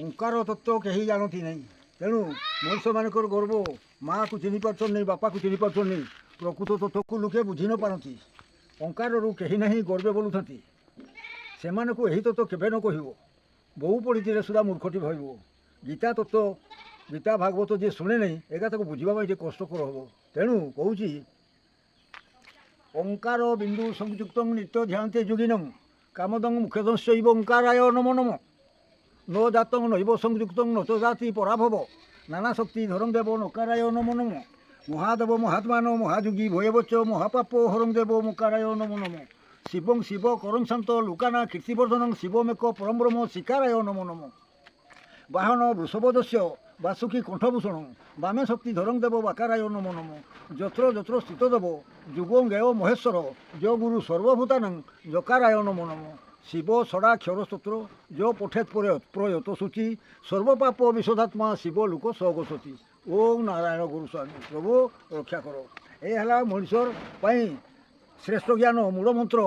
ଓଙ୍କାର ତତ୍ତ୍ୱ କେହି ଜାଣନ୍ତି ନାହିଁ। ତେଣୁ ମଣିଷମାନଙ୍କର ଗର୍ବ, ମାଆକୁ ଚିହ୍ନି ପାରୁଛନ୍ତି ନାହିଁ, ବାପାକୁ ଚିହ୍ନି ପାରୁଛନ୍ତି, ପ୍ରକୃତ ତତ୍ତ୍ୱକୁ ଲୋକେ ବୁଝି ନ ପାରନ୍ତି। ଓଙ୍କାରରୁ କେହି ନାହିଁ ଗର୍ବେ ବୋଲୁଥାନ୍ତି, ସେମାନଙ୍କୁ ଏହି ତତ୍ତ୍ୱ କେବେ ନ କହିବ। ବହୁ ପଢ଼ିଥିଲେ ସୁଦ୍ଧା ମୂର୍ଖଟି ଭାବିବ। ଗୀତା ତତ୍ତ୍ୱ, ଗୀତା ଭାଗବତ ଯିଏ ଶୁଣେ ନାହିଁ, ଏକା ତାକୁ ବୁଝିବା ପାଇଁ ଟିକେ କଷ୍ଟକର ହେବ। ତେଣୁ କହୁଛି, ଓଙ୍କାର ବିନ୍ଦୁ ସଂଯୁକ୍ତ ନିତ୍ୟ ଧ୍ୟାନ୍ତେ ଯୋଗିନଂ କାମଦଂ ମୁଖ୍ୟଦଂଶୈବ ଓଙ୍କାରାୟ ନମୋ ନମ। ନ ଜାତଂ ନୈବ ସଂଯୁକ୍ତଂ ନ ଚ ଜାତି ପରାଭବ ନାନା ଶକ୍ତି ଧରଂ ଦେବ ନକାରାୟ ନମୋ ନମ। ମହାଦେବ ମହାତ୍ମାନ ମହାଯୋଗୀ ଭୟବଚ ମହାପାପ ହରଂ ଦେବ ମୁକାରାୟ ନମୋ ନମ। ଶିବଂ ଶିବ କରଂ ଶାନ୍ତ ଲୁକାନା କୀର୍ତ୍ତିବର୍ଦ୍ଧନଂ ଶିବମେକ ପରମ ବ୍ରହ୍ମ ଶିକାରାୟ ନମୋ ନମ। ବାହନ ବୃଷଭଦସ୍ୟ ବାସୁକୀ କଣ୍ଠଭୂଷଣ ବାମେ ଶକ୍ତି ଧରଂ ଦେବ ବାକାରାୟ ନମୋ ନମ। ଯତ୍ର ଯତ୍ର ସ୍ଥିତ ଦେବ ଯୁଗଂ ଗେୟ ମହେଶ୍ୱର ଯ ଗୁରୁ ସର୍ବଭୂତାନଂ ଜକାରାୟ ନମୋ ନମ। ଶିବ ଷଡ଼ାକ୍ଷର ସ୍ତୋତ୍ର ଯ ପଠେତ୍ ପ୍ରୟତ ସୂଚି ସର୍ବପାପ ବିଶୋଧାତ୍ମା ଶିବ ଲୋକ ସଗସତି। ଓಂ ନାରାୟଣ ଗୁରୁସ୍ୱାମୀ ପ୍ରଭୁ ରକ୍ଷା କର। ଏ ହେଲା ମଣିଷର ପାଇଁ ଶ୍ରେଷ୍ଠ ଜ୍ଞାନ ମୂଳ ମନ୍ତ୍ର।